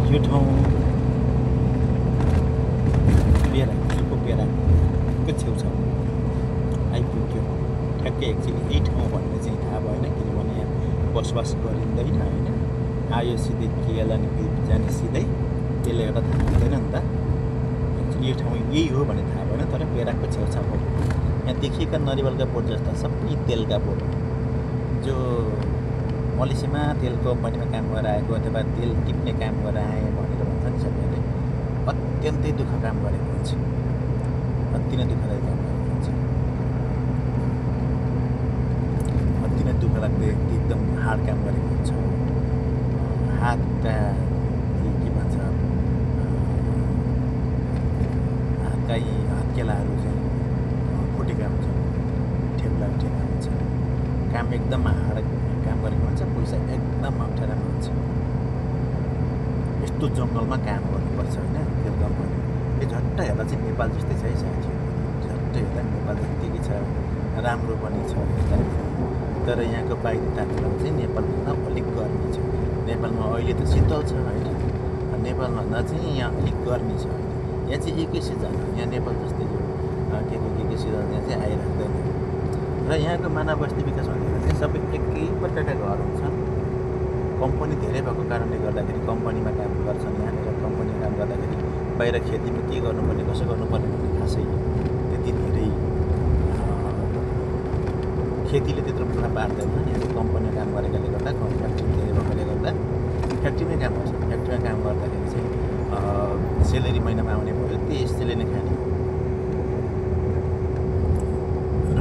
यो ठाउँ बेराको बेराको छेउछाउ आइपुग्यो। ठ्याक्कै एक्चुअली यही ठाउँ भन्ने चाहिँ थाहा भएन, किनभने यहाँ बसोबास गरिँदैन होइन। आयो सिधै केएल अनि जाने सिधै, त्यसले गर्दा थाहा हुँदैन नि त। एक्चुअली यो ठाउँ यही हो भन्ने थाहा भएन, तर बेराको छेउछाउ हो। यहाँ देखिएका नरिवलका बोट जस्ता सबै तेलका बोट, जो मलेसियामा तेल कम्पनीमा काम गरेर आएको अथवा तेल टिप्ने काम गरेर आएँ भनेर भन्छ नि सबैले, अत्यन्तै दुःख काम गरेको हुन्छ, अति नै दुःखदायी काम गरेको हुन्छ, अति नै दुःख लाग्दो एकदम हार्ड काम गरेको हुन्छ। हातका के भन्छ हत्केलाहरू चाहिँ फुटेका हुन्छन्, ठेप्ला उठेका हुन्छ। काम एकदम हार्ड काम गरेको हुन्छ, पैसा एकदम अप्ठ्यारामा हुन्छ। यस्तो जङ्गलमा काम गर्नुपर्छ होइन तेल कम्पनी। यो झट्ट हेर्दा चाहिँ नेपाल जस्तै छ है साथी, झट्ट हेर्दा नेपाल जत्तिकै छ, राम्रो पनि छ हेर्दाखेरि। तर यहाँको बाहिरी तापक्रम चाहिँ नेपालभन्दा अलिक गर्मी छ। नेपालमा अहिले त शीतल छ होइन, नेपालभन्दा चाहिँ यहाँ अलिक गर्मी छ। यहाँ चाहिँ एकै सिजन हो, यहाँ नेपाल जस्तै यो के सिजन यहाँ चाहिँ आइराख्दैन। र यहाँको मानव बस्ती विकास भनेको चाहिँ सबै एकै प्रकारका घर हुन्छन्। कम्पनी धेरै भएको कारणले गर्दाखेरि कम्पनीमा काम गर्छन्। यहाँनिर कम्पनीमा काम गर्दाखेरि बाहिर खेतीमा के गर्नुपर्ने कसो गर्नुपर्ने भन्ने खासै त्यति धेरै खेतीले त्यत्रो पुरा पार्दैन। यहाँको कम्पनीमा काम गरेकाले गर्दा, फ्याक्ट्री धेरै भएकोले गर्दा फ्याक्ट्रीमै काम गर्छ। फ्याक्ट्रीमा काम गर्दाखेरि चाहिँ सेलेरी महिनामा आउने भयो, त्यसले नै खाने। र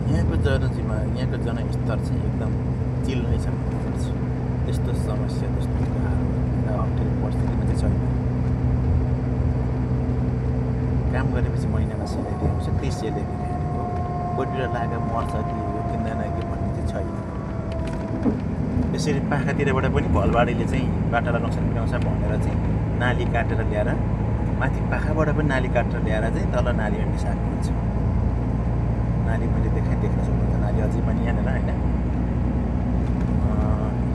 यहाँको यहाँको जनस्तर चाहिँ एकदम चिल नै छ भन्नुपर्छ। त्यस्तो समस्या, त्यस्तो अप्ठ्यारो परिस्थितिमा चाहिँ छैन। काम गरेपछि महिनामा सेलेरी आउँछ, त्यही सेलेरी खाने हो। कोटीबाट लागेर मर्छ कि यो किन्दैन कि भन्ने चाहिँ छैन। यसरी पाखातिरबाट पनि भलबाढीले चाहिँ बाटालाई नोक्सान पुर्याउँछ भनेर चाहिँ नाली काटेर ल्याएर, माथि पाखाबाट पनि नाली काटेर ल्याएर चाहिँ तल नालीमा मिसाएको हुन्छ। नाली मैले देख्न सक्नुहुन्छ, नाली अझै पनि यहाँनिर होइन।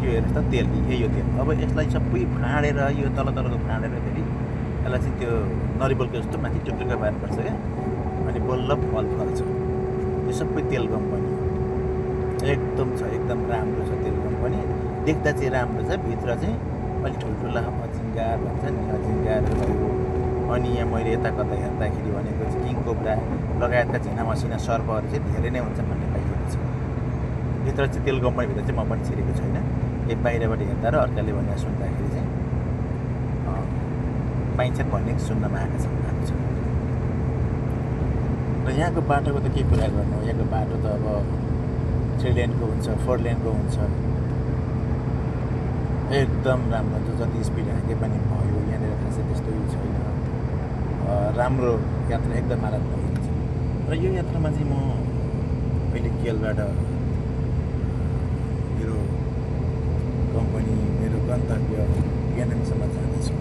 यो हेर्नुहोस् त तेल, यो तेल। अब यसलाई सबै फाँडेर, यो तलको फाँडेर फेरि यसलाई चाहिँ त्यो नरिवलको जस्तो माथि टुक्टुक्का पार्नुपर्छ क्या, अनि बल्ल फल फल्छ। यो सबै तेल कम्पनी हो, एकदम छ, एकदम राम्रो छ तेल कम्पनी। देख्दा चाहिँ राम्रो छ, भित्र चाहिँ अलिक ठुल्ठुला अजिङ्गार भन्छ नि, अजिङ्गारहरू भयो। अनि यहाँ मैले यता कता हेर्दाखेरि भनेको चाहिँ किङ कोब्रा लगायतका झिना मसिना सर्पहरू चाहिँ धेरै नै हुन्छ भन्ने पाइएको छ। भित्र चाहिँ तेल कम्पनीभित्र चाहिँ म पनि छिरेको छैन। यो बाहिरबाट हेर्दा र अर्काले भनेर सुन्दाखेरि चाहिँ पाइन्छन् भन्ने सुन्नमा आएको छ। र यहाँको बाटोको त के कुरा गर्नु, यहाँको बाटो त अब 3 लेनको हुन्छ, 4 लेनको हुन्छ, एकदम राम्रो हुन्छ। जति स्पिड हाके पनि भयो, यहाँनिर खासै त्यस्तो उयो छैन। राम्रो यात्रा एकदम आरामदायी हुन्छ। र यो यात्रामा चाहिँ म अहिले केएलबाट मेरो कम्पनी, मेरो गन्तव्य यानाङसम्म जाँदैछु।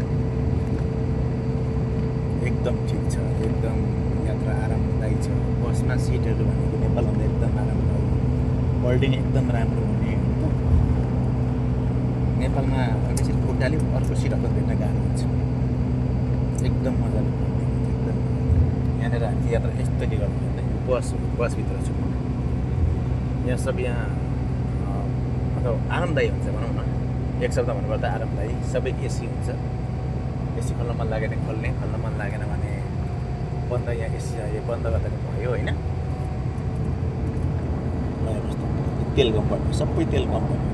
एकदम ठिक छ, एकदम यात्रा आरामदायी छ। बसमा सिटहरू भनेको नेपालभन्दा एकदम आरामदायी, होल्डिङ एकदम राम्रो हुने। नेपालमा त्यसरी खुट्टाले अर्को सिट हतत भेट्न गाह्रो हुन्छ, एकदम मजाले पुग्ने हुन्छ एकदम। यहाँनिर हामी यात्रा यस्तोले गर्दा बसभित्र छु। यहाँ सब मतलब आरामदायी हुन्छ भनौँ न, एक शब्द भन्नुपर्दा आरामदायी। सबै एसी हुन्छ, एसी खोल्न मन लागेन खोल्ने, खोल्न मन लागेन भने बन्द। यहाँ एसी यो बन्द गर्दा पनि भयो होइन। तेल कम्पनी, सबै तेल कम्पनी,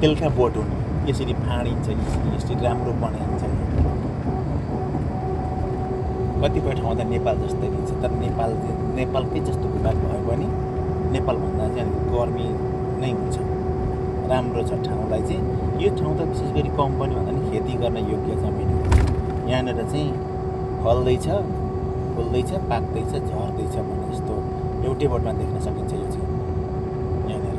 तेलका बोट हुने, यसरी फाँडिन्छ, यसरी राम्रो बनाइन्छ। कतिपय ठाउँ त नेपाल जस्तै दिन्छ, तर नेपालकै जस्तो भूभाग भए पनि नेपालभन्दा चाहिँ अलिक गर्मी नै हुन्छ। राम्रो छ ठाउँलाई चाहिँ। यो ठाउँ त विशेष गरी कम्पनी भन्दा नि खेती गर्न योग्य जमिन हो। यहाँनिर चाहिँ फल्दैछ, फुल्दैछ, पाक्दैछ, झर्दैछ भने जस्तो एउटै बोटमा देख्न सकिन्छ। यो चाहिँ यहाँनिर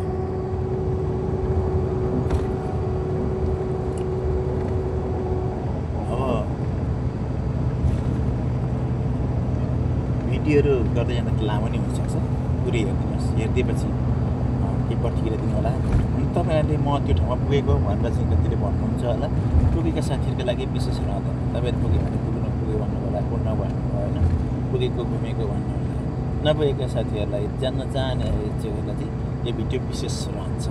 अब भिडियोहरू गर्दै जाँदा लामो नै हुनसक्छ, पुरै हेरिदिनुहोस्। हेरिदिएपछि केही प्रतिक्रिया दिनु होला। अनि तपाईँहरूले म त्यो ठाउँमा पुगेको भनेर चाहिँ कतिले भन्नुहुन्छ होला। पुगेका साथीहरूको लागि विशेष रहँदैन। तपाईँहरू पुग्यो भने पुग्नु नपुग्यो भन्नु होला, पुग्न भन्नु होइन, पुगेको घुमेको भन्नु होला। नपुगेका साथीहरूलाई जान्न चाहने चाहिँ यो भिडियो विशेष रहन्छ।